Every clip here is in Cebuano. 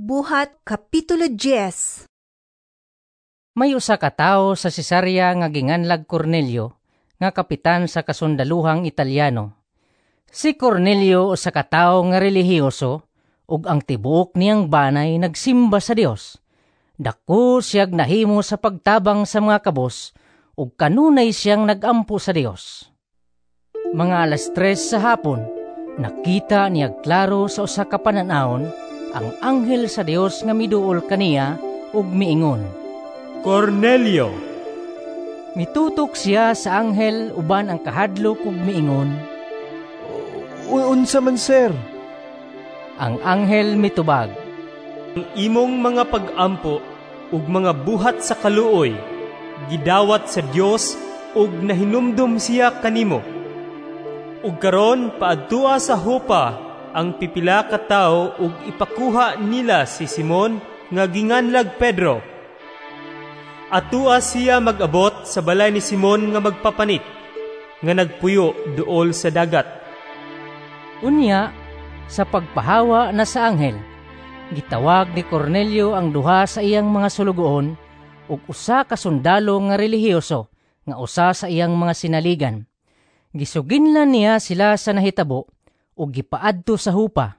Buhat Kapitulo 10. May usa ka tawo sa Cesarea nga ginganlag Cornelio, nga kapitan sa kasundaluhang Italyano. Si Cornelio usa ka tawo nga relihiyoso ug ang tibuok niyang banay nagsimba sa Dios. Dako siyag nahimo sa pagtabang sa mga kabos ug kanunay siyang nagampo sa Dios. Mga 3:00 sa hapon, nakita niya klaro sa usa ka panan-awon ang anghel sa Dios nga miduol kaniya ug miingon, "Cornelio!" Mitutok siya sa anghel uban ang kahadlok ug miingon, "Unsa man, sir?" Ang anghel mitubag, "Ang imong mga pag-ampo ug mga buhat sa kaluoy gidawat sa Dios ug nahinumdom siya kanimo. Ug karon paadtua sa Jopa ang pipila ka tawo ug ipakuha nila si Simon nga ginganlag Pedro. Atua siya mag-abot sa balay ni Simon nga magpapanit, nga nagpuyo duol sa dagat." Unya, sa pagpahawa na sa anghel, gitawag ni Cornelio ang duha sa iyang mga sulugoon ug usa ka sundalo nga relihiyoso nga usa sa iyang mga sinaligan. Gisuginlan niya sila sa nahitabo ug gipaadto sa Jopa.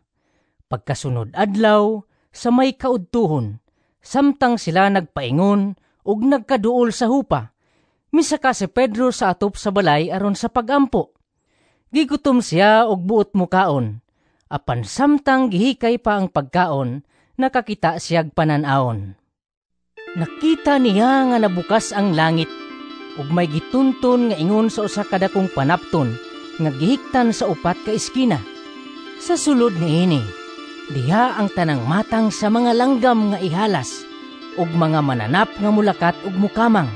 Pagkasunod adlaw, sa may kaudtuhon, samtang sila nagpaingon ug nagkaduol sa Jopa, misaka si Pedro sa atop sa balay aron sa pagampo. Gigutom siya og buot mukaon. Apan samtang gihikay pa ang pagkaon, nakakita siyag panan-awon. Nakita niya nga nabukas ang langit ug may gitunton nga ingon sa usa ka dakong panapton nga gihiktan sa upat ka eskina. Sa sulod niini, diha ang tanang matang sa mga langgam nga ihalas ug mga mananap nga mulakat ug mukamang.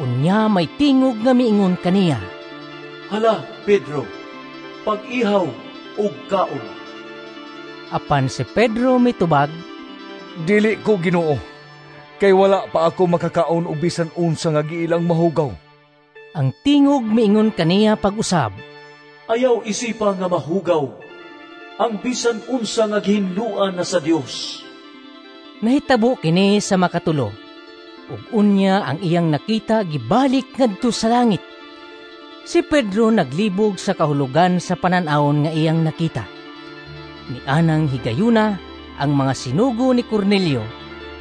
Unya may tingog nga miingon kaniya, "Hala, Pedro, pag-ihaw ug kaon." Apan si Pedro mitubag, "Dili ko, Ginoo, kay wala pa ako makakaon og bisan unsa nga giilang mahugaw." Ang tingog miingon kaniya pag-usab, "Ayaw isipa nga mahugaw ang bisan unsa nga gihinloan na sa Dios." Nahitabo kini sa makatulo, ug unya ang iyang nakita gibalik ngadto sa langit. Si Pedro naglibog sa kahulugan sa panan-awon nga iyang nakita. Nianang higayuna ang mga sinugo ni Cornelio,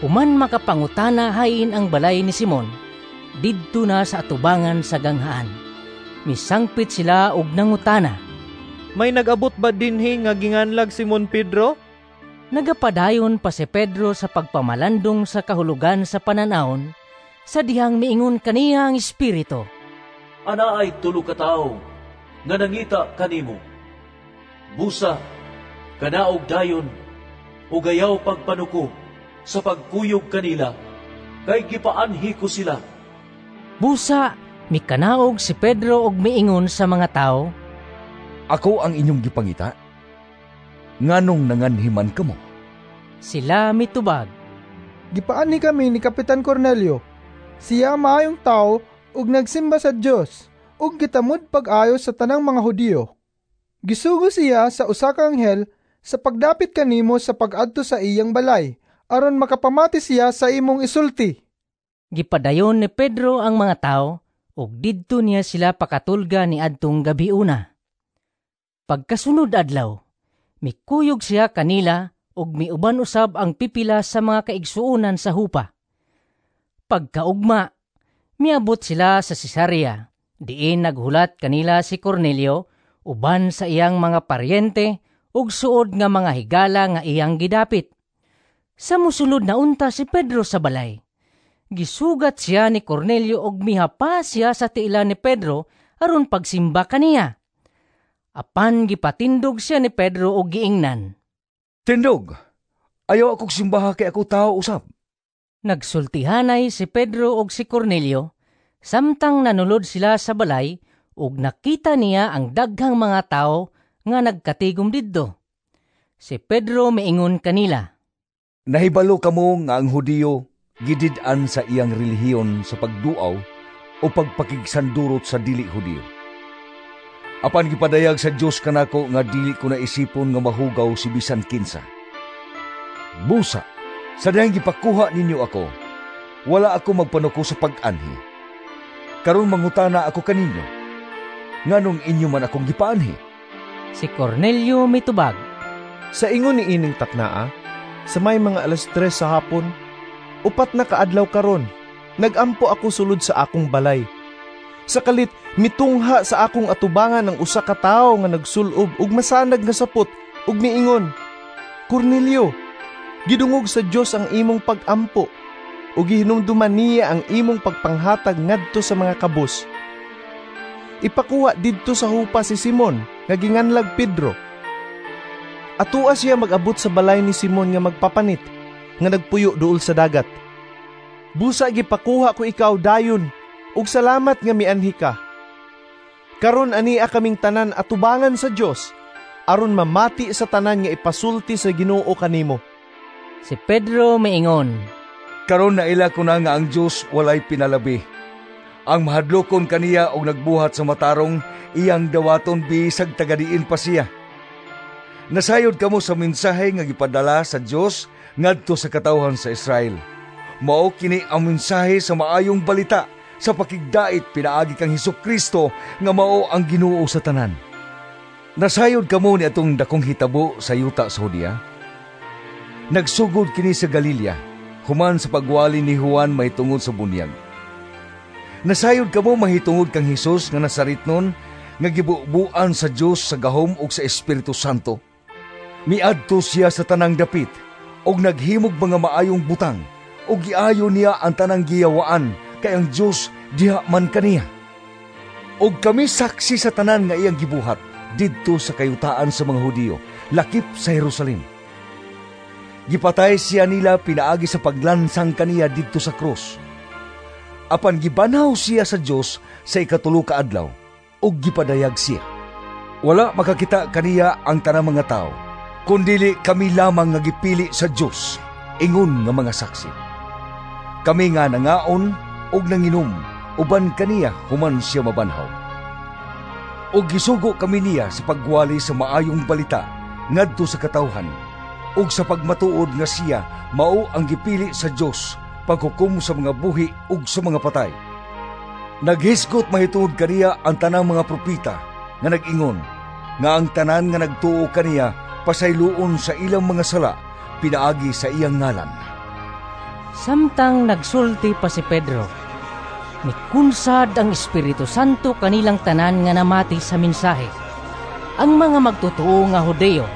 human makapangutana hain ang balay ni Simon, didto na sa atubangan sa ganghaan. Misangpit sila og nangutana, "May nag-abot ba dinhi nga ginganlag Simon Pedro?" Nagapadayon pa si Pedro sa pagpamalandong sa kahulugan sa panan-awon, sa dihang miingon kaniya ang Espiritu, "Anaay tulo ka tawo nga nangita kanimo. Busa, kanaog dayon, ug ayaw pagpanuko sa pagkuyog kanila, kay gipaanhi ko sila." Busa, mikanaog si Pedro og miingon sa mga tawo, "Ako ang inyong gipangita? Nganong nanganhiman kamo?" Sila mitubag, "Gipaanhi kami ni Kapitan Cornelio. Siya maayong tawo ug nagsimba sa Dios ug gitamod pag-ayo sa tanang mga Hudiyo. Gisugo siya sa usa ka anghel sa pagdapit kanimo sa pag-adto sa iyang balay aron makapamati siya sa imong isulti." Gipadayon ni Pedro ang mga tawo ug didto niya sila pakatulga ni adtong gabiuna. Pagkasunod adlaw, mikuyog siya kanila ug miuban usab ang pipila sa mga kaigsuonan sa Jopa. Pagkaugma, miabot sila sa Cesarea, diin naghulat kanila si Cornelio uban sa iyang mga paryente ug suod nga mga higala nga iyang gidapit. Sa musulod na unta si Pedro sa balay, gisugat siya ni Cornelio ug mihapa siya sa tiila ni Pedro aron pagsimba kaniya. Apan gipatindog siya ni Pedro og giingnan, "Tindog! Ayaw akong simbaha kay ako tao usab." Nagsultihanay si Pedro og si Cornelio samtang nanulod sila sa balay ug nakita niya ang daghang mga tawo nga nagkatigom didto. Si Pedro miingon kanila, "Nahibalo kamo nga ang Hudiyo gidid-an sa iyang relihiyon sa pagduaw o pagpakigsandurot sa dili Hudiyo. Apan gipadayag sa Dios kanako nga dili ko na isipon nga mahugaw si bisan kinsa. Busa, sa dihang gipakuha ninyo ako, wala ako magpanuko sa pag-anhi. Karon mangutana ako kaninyo, nganong inyo man akong gipaanhi?" Si Cornelio mitubag, "Sa ingon ni ining taknaa, sa may mga 3:00 sa hapon, 4 na kaadlaw karon, nagampo ako sulod sa akong balay. Sa kalit, mitungha sa akong atubangan ang usa ka tawo nga nagsulob og masanag nga sapot ug miingon, 'Cornelio, gidungog sa Dios ang imong pagampo ug gihinumduman niya ang imong pagpanghatag ngadto sa mga kabus. Ipakuha didto sa Jopa si Simon nga ginganlag Pedro. Atua siya mag-abot sa balay ni Simon nga magpapanit, nga nagpuyo duol sa dagat. Busa gipakuha ko ikaw dayon, ug salamat nga mianhi ka. Karon ania kaming tanan atubangan sa Dios, aron mamati sa tanan nga ipasulti sa Ginoo kanimo." Si Pedro miingon, "Karon naila ko na nga ang Dios walay pinalabi. Ang mahadlokon kaniya og nagbuhat sa matarong, iyang dawaton bisag tagadiin pa siya. Nasayod kamo sa mensahe nga gipadala sa Dios ngadto sa katawhan sa Israel. Mao kini ang mensahe sa maayong balita sa pakigdait pinaagi kang Hesukristo nga mao ang Ginoo sa tanan. Nasayod kamo ni atong dakong hitabo sa yuta sa Judea. Nagsugod kini sa Galilea, human sa pagwali ni Juan mahitungod sa bunyag. Nasayod kamo mahitungod kang Hesus nga Nazaretnon nga gibubuan sa Dios sa gahom ug sa Espiritu Santo. Miadto siya sa tanang dapit ug naghimog mga maayong butang ug giayo niya ang tanang giyawaan kay ang Dios diha man kaniya. Ug kami saksi sa tanan nga iyang gibuhat didto sa kayutaan sa mga Hudiyo, lakip sa Jerusalem. Gipatay siya nila pinaagi sa paglansang kaniya didto sa krus. Apan gibanhaw siya sa Dios sa 3 ka adlaw ug gipadayag siya. Wala makakita kaniya ang tanang mga tawo, kundili kami lamang nga gipili sa Dios, ingon nga mga saksi. Kami nga nangaon ug nanginom uban kaniya human siya mabanhaw. Ug gisugo kami niya sa pagwali sa maayong balita ngadto sa katawhan ug sa pagmatuod nga siya mao ang gipili sa Dios paghukom sa mga buhi ug sa mga patay. Naghisgot mahitungod kaniya ang tanang mga propeta nga nag-ingon nga ang tanan nga nagtuo kaniya pasayloon sa ilang mga sala pinaagi sa iyang ngalan." Samtang nagsulti pa si Pedro, mikunsad ang Espiritu Santo kanilang tanan nga namati sa mensahe. Ang mga magtotoo nga Hudeo,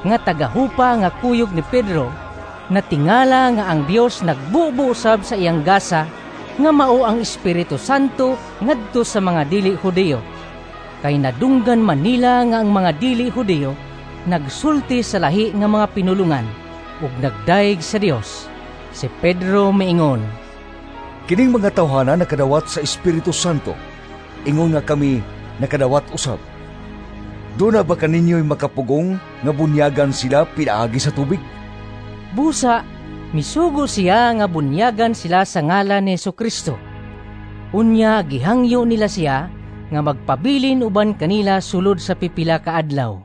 nga tagahupa nga kuyog ni Pedro, natingala nga ang Dios nagbubo usab sa iyang gasa nga mao ang Espiritu Santo ngadto sa mga dili Hudeo. Kay nadunggan man nila nga ang mga dili Hudeo nagsulti sa lahi nga mga pinulungan ug nagdayeg sa Dios. Si Pedro miingon, "Kining mga tawhana nakadawat sa Espiritu Santo, ingon nga kami nakadawat usab. Duna ba kaninyo'y makapugong nga bunyagan sila pinaagi sa tubig?" Busa, misugo siya nga bunyagan sila sa ngalan ni Hesukristo. Unya gihangyo nila siya nga magpabilin uban kanila sulod sa pipila ka adlaw.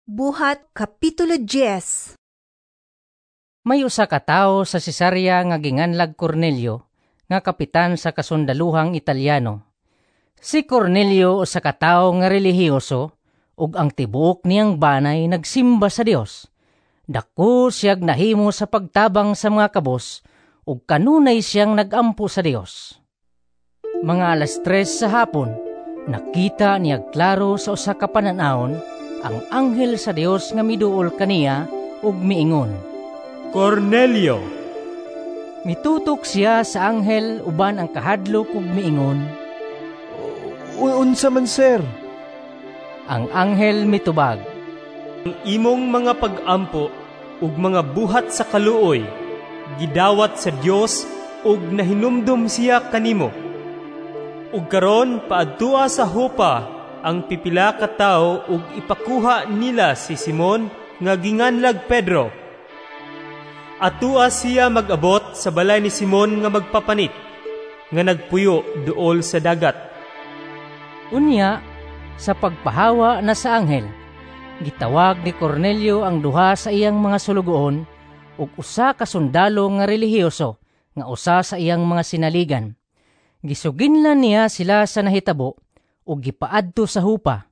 Buhat Kapitulo 10. May usa ka tawo sa Cesarea nga ginganlag Cornelio, nga kapitan sa kasundaluhang Italiano. Si Cornelio usa ka tawo nga relihiyoso ug ang tibuok niyang banay nagsimba sa Dios. Dako siyag nahimo sa pagtabang sa mga kabos ug kanunay siyang nagampo sa Dios. Mga 3:00 sa hapon, nakita niya klaro sa usa ka panan-awon ang anghel sa Dios nga miduol kaniya ug miingon, "Cornelio!" Mitutok siya sa anghel uban ang kahadlok ug miingon, "Unsa man, sir?" Ang anghel mitubag, "Ang imong mga pag-ampo ug mga buhat sa kaluoy gidawat sa Dios ug nahinumdum siya kanimo. Ug karon paadtua sa Jopa ang pipila ka tawo ug ipakuha nila si Simon nga ginganlag Pedro. Atua siya mag-abot sa balay ni Simon nga magpapanit, nga nagpuyo duol sa dagat." Unya, sa pagpahawa na sa anghel, gitawag ni Cornelio ang duha sa iyang mga sulugoon ug usa ka sundalo nga relihiyoso nga usa sa iyang mga sinaligan. Gisuginlan niya sila sa nahitabo ug gipaadto sa Jopa.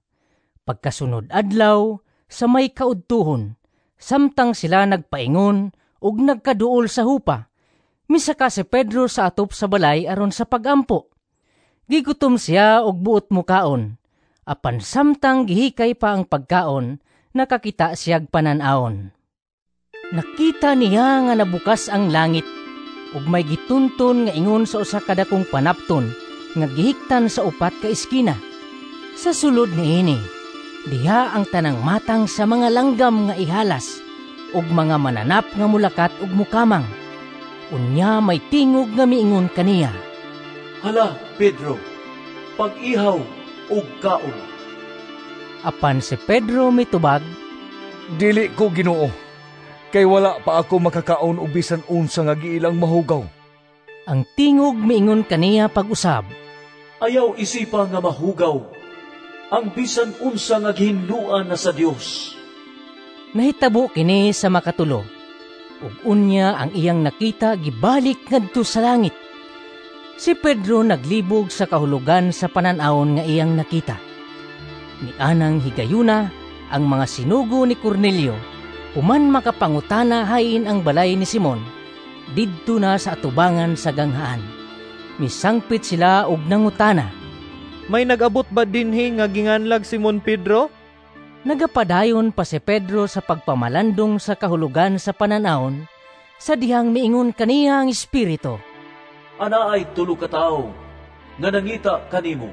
Pagkasunod adlaw, sa may kaudtuhon, samtang sila nagpaingon ug nagkaduol sa Jopa, misaka si Pedro sa atop sa balay aron sa pagampo. Gigutom siya og buot mukaon. Apan samtang gihikay pa ang pagkaon, nakakita siyag panan-awon. Nakita niya nga nabukas ang langit ug may gitunton nga ingon sa usa ka dakong panapton nga gihiktan sa upat ka eskina. Sa sulod niini, diha ang tanang matang sa mga langgam nga ihalas ug mga mananap nga mulakat ug mukamang. Unya may tingog nga miingon kaniya, "Hala, Pedro, pag-ihaw ug kaon." Apan si Pedro mitubag, "Dili ko, Ginoo, kay wala pa ako makakaon og bisan unsa nga giilang mahugaw." Ang tingog miingon kaniya pag-usab, "Ayaw isipa nga mahugaw ang bisan unsa nga gihinloan na sa Dios." Nahitabo kini sa makatulo, ug unya ang iyang nakita gibalik ngadto sa langit. Si Pedro naglibog sa kahulugan sa panan-awon nga iyang nakita. Nianang higayuna ang mga sinugo ni Cornelio, human makapangutana hain ang balay ni Simon, didto na sa atubangan sa ganghaan. Misangpit sila og nangutana, "May nag-abot ba dinhi nga ginganlag Simon Pedro?" Nagapadayon pa si Pedro sa pagpamalandong sa kahulugan sa panan-awon, sa dihang miingon kaniya ang Espiritu, "Anaay tulo ka tawo nga nangita kanimo.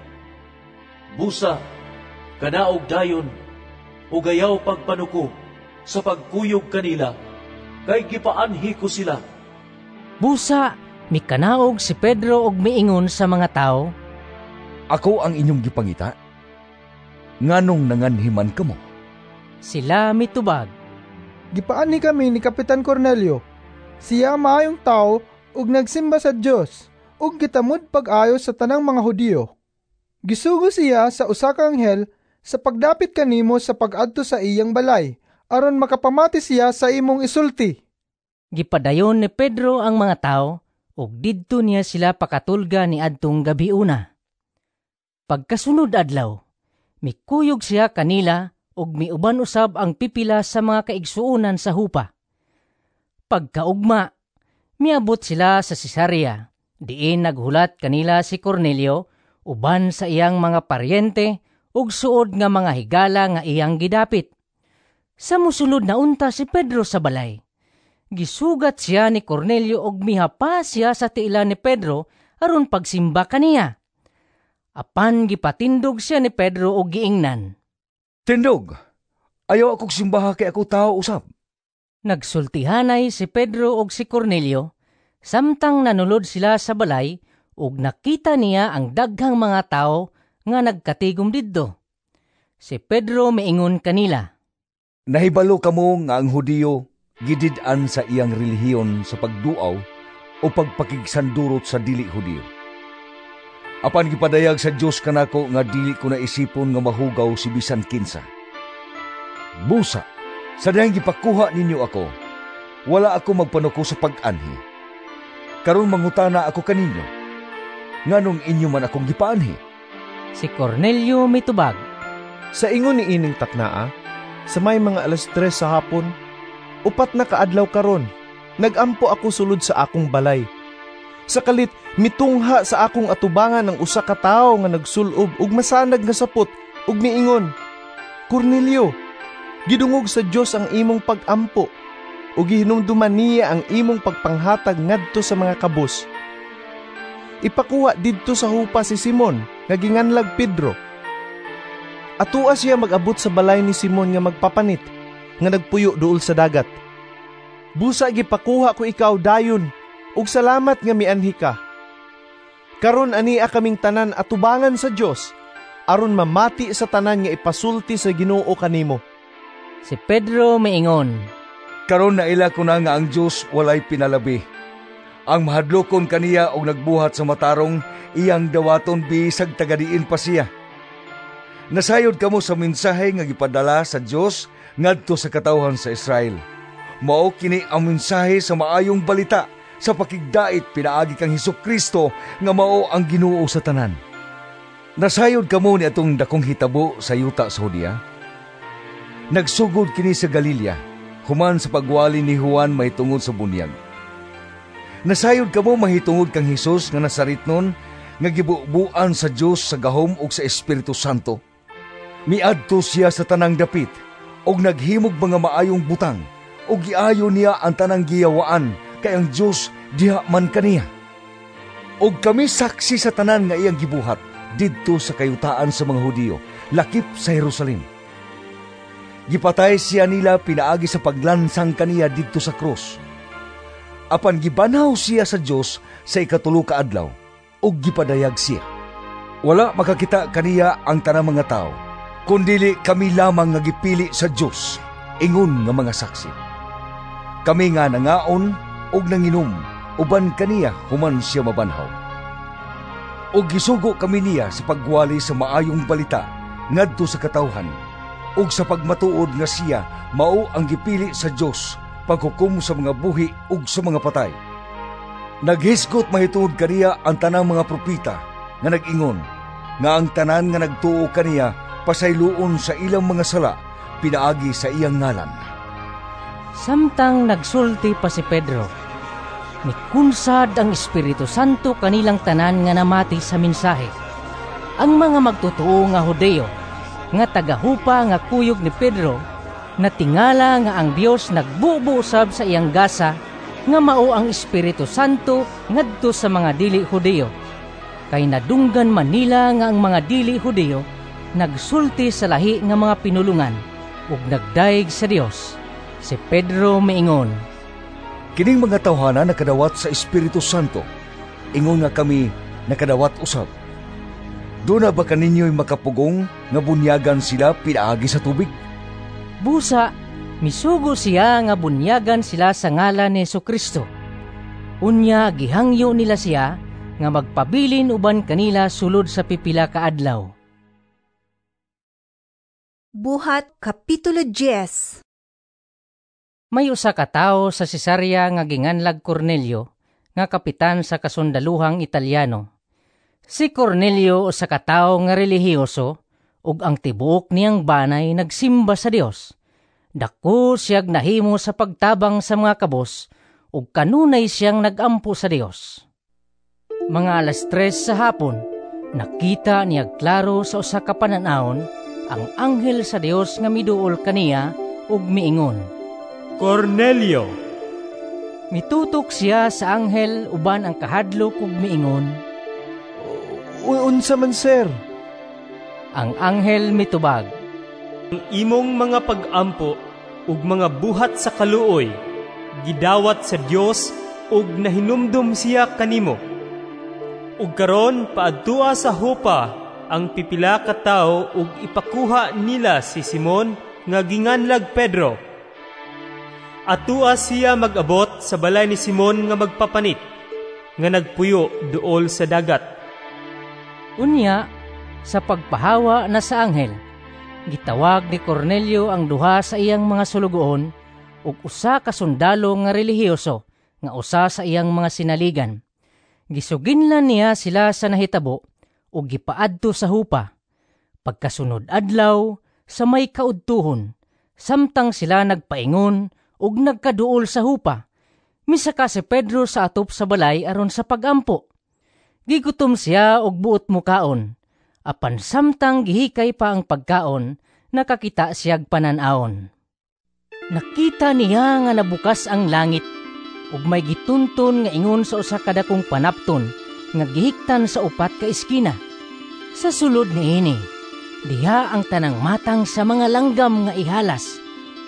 Busa, kanaog dayon, ug ayaw pagpanuko sa pagkuyog kanila, kay gipaanhi ko sila." Busa, mikanaog si Pedro og miingon sa mga tawo, "Ako ang inyong gipangita? Nganong nanganhiman kamo?" Sila mitubag, "Gipaanhi kami ni Kapitan Cornelio. Siya maayong tawo ug nagsimba sa Dios, ug gitamod pag-ayo sa tanang mga Hudiyo. Gisugo siya sa usa ka anghel sa pagdapit kanimo sa pag-adto sa iyang balay, aron makapamati siya sa imong isulti." Gipadayon ni Pedro ang mga tawo ug didto niya sila pakatulga ni adtong gabiuna. Pagkasunod adlaw, mikuyog siya kanila ug miuban usab ang pipila sa mga kaigsuonan sa Jopa. Pagkaugma, miabot sila sa Cesarea. Diin naghulat kanila si Cornelio uban sa iyang mga paryente ug suod nga mga higala nga iyang gidapit. Sa musulod na unta si Pedro sa balay. Gisugat siya ni Cornelio ug mihapa siya sa tiila ni Pedro aron pagsimba kaniya. Apan gipatindog siya ni Pedro og giingnan, "Tindog, ayaw akong simbaha kay ako tao usab." Nagsultihanay si Pedro og si Cornelio samtang nanulod sila sa balay ug nakita niya ang daghang mga tawo nga nagkatigom didto. Si Pedro miingon kanila, "Nahibalo kamo nga ang Hudiyo gidid-an sa iyang relihiyon sa pagduaw o pagpakigsandurot sa dili Hudiyo. Apan gipadayag sa Dios kanako nga dili ko na isipon nga mahugaw si bisan kinsa. Busa, sa dihang gipakuha ninyo ako, wala ako magpanuko sa pag-anhi. Karon mangutana ako kaninyo, nganong inyo man akong gipaanhi?" Si Cornelio mitubag, "Sa ingon ni ining taknaa, sa may mga 3:00 sa hapon, 4 na kaadlaw karon, nagampo ako sulod sa akong balay. Sa kalit, mitungha sa akong atubangan ang usa ka tawo nga nagsulob ug masanag nga sapot ug miingon, 'Cornelio, gidungog sa Dios ang imong pagampo ug gihinumduman niya ang imong pagpanghatag ngadto sa mga kabus. Ipakuha didto sa Jopa si Simon nga ginganlag Pedro. Atua siya mag-abot sa balay ni Simon nga magpapanit nga nagpuyo duol sa dagat. Busa gipakuha ko ikaw dayon ug salamat nga mianhi ka. Karon ania kaming tanan atubangan sa Dios aron mamati sa tanan nga ipasulti sa Ginoo kanimo." Si Pedro miingon, "Karon naila ko na nga ang Dios walay pinalabi. Ang mahadlokon kaniya og nagbuhat sa matarong, iyang dawaton bisag tagadiin pa siya. Nasayod kamo sa mensahe nga gipadala sa Dios ngadto sa katawhan sa Israel. Mao kini ang mensahe sa maayong balita sa pakigdait pinaagi kang Hesukristo nga mao ang Ginoo sa tanan. Nasayod kamo ni atong dakong hitabo sa yuta sa Judea. Nagsugod kini sa Galilea, human sa pagwali ni Juan mahitungod sa bunyag. Nasayod kamo mahitungod kang Hesus nga Nazaretnon nga gibubuan sa Dios sa gahom ug sa Espiritu Santo. Miadto siya sa tanang dapit ug naghimog mga maayong butang ug giayo niya ang tanang giyawaan kay ang Dios diha man kaniya. Ug kami saksi sa tanan nga iyang gibuhat didto sa kayutaan sa mga Hudiyo, lakip sa Jerusalem. Gipatay siya nila pinaagi sa paglansang kaniya didto sa krus. Apan gibanhaw siya sa Dios sa ikatulo ka adlaw ug gipadayag siya. Wala makakita kaniya ang tanang mga tawo, kundili kami lamang nga gipili sa Dios, ingon nga mga saksi. Kami nga nangaon ug nanginom uban kaniya human siya mabanhaw. Ug gisugo kami niya sa pagwali sa maayong balita ngadto sa katawhan ug sa pagmatuod nga siya mao ang gipili sa Dios paghukom sa mga buhi ug sa mga patay. Naghisgot mahitungod kaniya ang tanang mga propeta nga nag-ingon nga ang tanan nga nagtuo kaniya pasayloon sa ilang mga sala pinaagi sa iyang ngalan. Samtang nagsulti pa si Pedro, mikunsad ang Espiritu Santo kanilang tanan nga namati sa mensahe. Ang mga magtotoo nga Hudeo, nga tagahupa nga kuyog ni Pedro, natingala nga ang Dios nagbubo usab sa iyang gasa nga mao ang Espiritu Santo ngadto sa mga dili Hudeo. Kay nadunggan man nila nga ang mga dili Hudeo nagsulti sa lahi nga mga pinulungan ug nagdayeg sa Dios. Si Pedro miingon, kining mga tawhana nakadawat sa Espiritu Santo, ingon nga kami nakadawat usab. Doon na ba kaninyo'y makapugong nga bunyagan sila pinaagi sa tubig? Busa, misugo siya nga bunyagan sila sa ngalan ni Hesukristo. Unya gihangyo nila siya nga magpabilin uban kanila sulod sa pipila ka adlaw. Buhat Kapitulo 10. May usa ka tawo sa Cesarea nga ginganlag Cornelio, nga kapitan sa kasundaluhang Italiano. Si Cornelio usa ka tawo nga relihiyoso ug ang tibuok niyang banay nagsimba sa Dios. Dako siyag nahimo sa pagtabang sa mga kabos ug kanunay siyang nagampo sa Dios. Mga 3:00 sa hapon, nakita niya klaro sa usa ka panan-awon ang anghel sa Dios nga miduol kaniya ug miingon, Cornelio! Mitutok siya sa anghel uban ang kahadlok ug miingon, Unsa man, sir? Ang anghel mitubag, ang imong mga pag-ampo ug mga buhat sa kaluoy gidawat sa Dios ug nahinumdum siya kanimo. Ug karon paadtua sa Jopa ang pipila ka tawo ug ipakuha nila si Simon nga ginganlag Pedro. Atua siya mag-abot sa balay ni Simon nga magpapanit, nga nagpuyo duol sa dagat. Unya, sa pagpahawa na sa anghel, gitawag ni Cornelio ang duha sa iyang mga sulugoon ug usa ka sundalo nga relihiyoso nga usa sa iyang mga sinaligan. Gisuginlan niya sila sa nahitabo ug gipaadto sa Hupa. Pagkasunod adlaw sa may kaudtuhon, samtang sila nagpaingon ug nagkaduol sa Hupa, misaka si Pedro sa atop sa balay aron sa pagampo. Gigutom siya og buot mukaon. Apan samtang gihikay pa ang pagkaon, nakakita siyag panan-awon. Nakita niya nga nabukas ang langit ug may gitunton nga ingon sa usa ka dakong panapton nga gihiktan sa upat ka eskina. Sa sulod niini, diha ang tanang matang sa mga langgam nga ihalas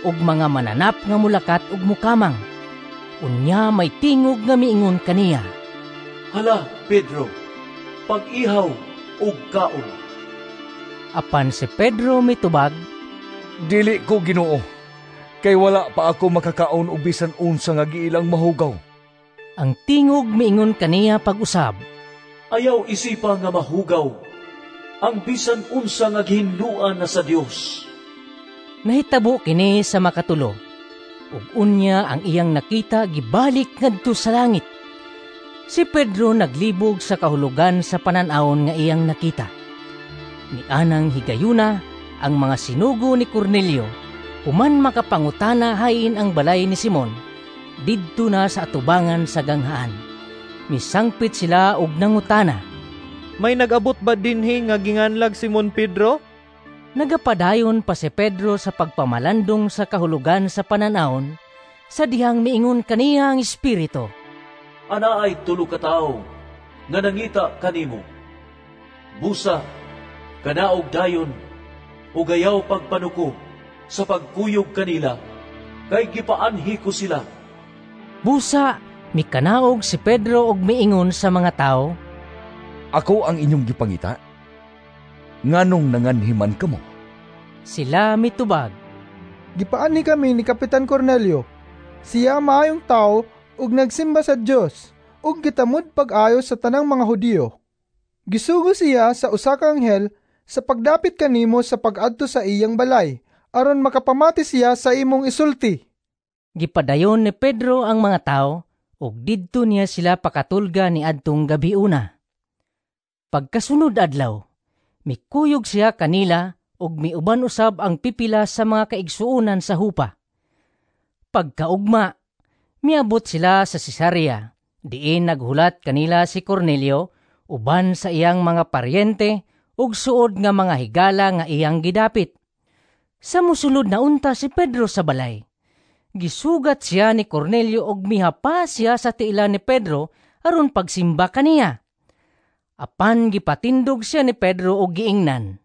ug mga mananap nga mulakat ug mukamang. Unya may tingog nga miingon kaniya, Hala, Pedro, pag-ihaw ug kaon. Apan si Pedro mitubag, Dili ko, Ginoo, kay wala pa ako makakaon og bisan unsa nga giilang mahugaw. Ang tingog miingon kaniya pag-usab, Ayaw isipa nga mahugaw Ang bisan unsa nga gihinloan na sa Dios. Nahitabo kini sa makatulo. Ug unya ang iyang nakita gibalik ngadto sa langit. Si Pedro naglibog sa kahulugan sa panan-awon nga iyang nakita. Nianang higayuna ang mga sinugo ni Cornelio, human makapangutana hain ang balay ni Simon, didto na sa atubangan sa ganghaan. Misangpit sila og nangutana. May nag-abot ba dinhi nga ginganlag Simon Pedro? Nagapadayon pa si Pedro sa pagpamalandong sa kahulugan sa panan-awon, sa dihang miingon kaniya ang Espiritu. Anaay 3 ka tawo nga nangita kanimo. Busa, kanaog dayon, ug ayaw pagpanuko sa pagkuyog kanila, kay gipaanhi ko sila. Busa, mikanaog si Pedro og miingon sa mga tawo, Ako ang inyong gipangita? Nganong nanganhiman kamo? Sila mitubag. Gipaanhi kami ni Kapitan Cornelio. Siya maayong tawo ug nagsimba sa Dios ug gitamod pag-ayo sa tanang mga Hudiyo. Gisugo siya sa usa ka anghel sa pagdapit kanimo sa pag-adto sa iyang balay aron makapamati siya sa imong isulti. Gipadayon ni Pedro ang mga tawo ug didto niya sila pakatulga ni adtong gabiuna. Pagkasunod adlaw, mikuyog siya kanila ug miuban usab ang pipila sa mga kaigsuonan sa Jopa. Pagkaugma, miabot sila sa Cesarea, diin naghulat kanila si Cornelio uban sa iyang mga paryente ug suod nga mga higala nga iyang gidapit. Sa musulod na unta si Pedro sa balay. Gisugat siya ni Cornelio ug mihapa siya sa tiilan ni Pedro aron pagsimba kaniya. Apan gipatindog siya ni Pedro og giingnan.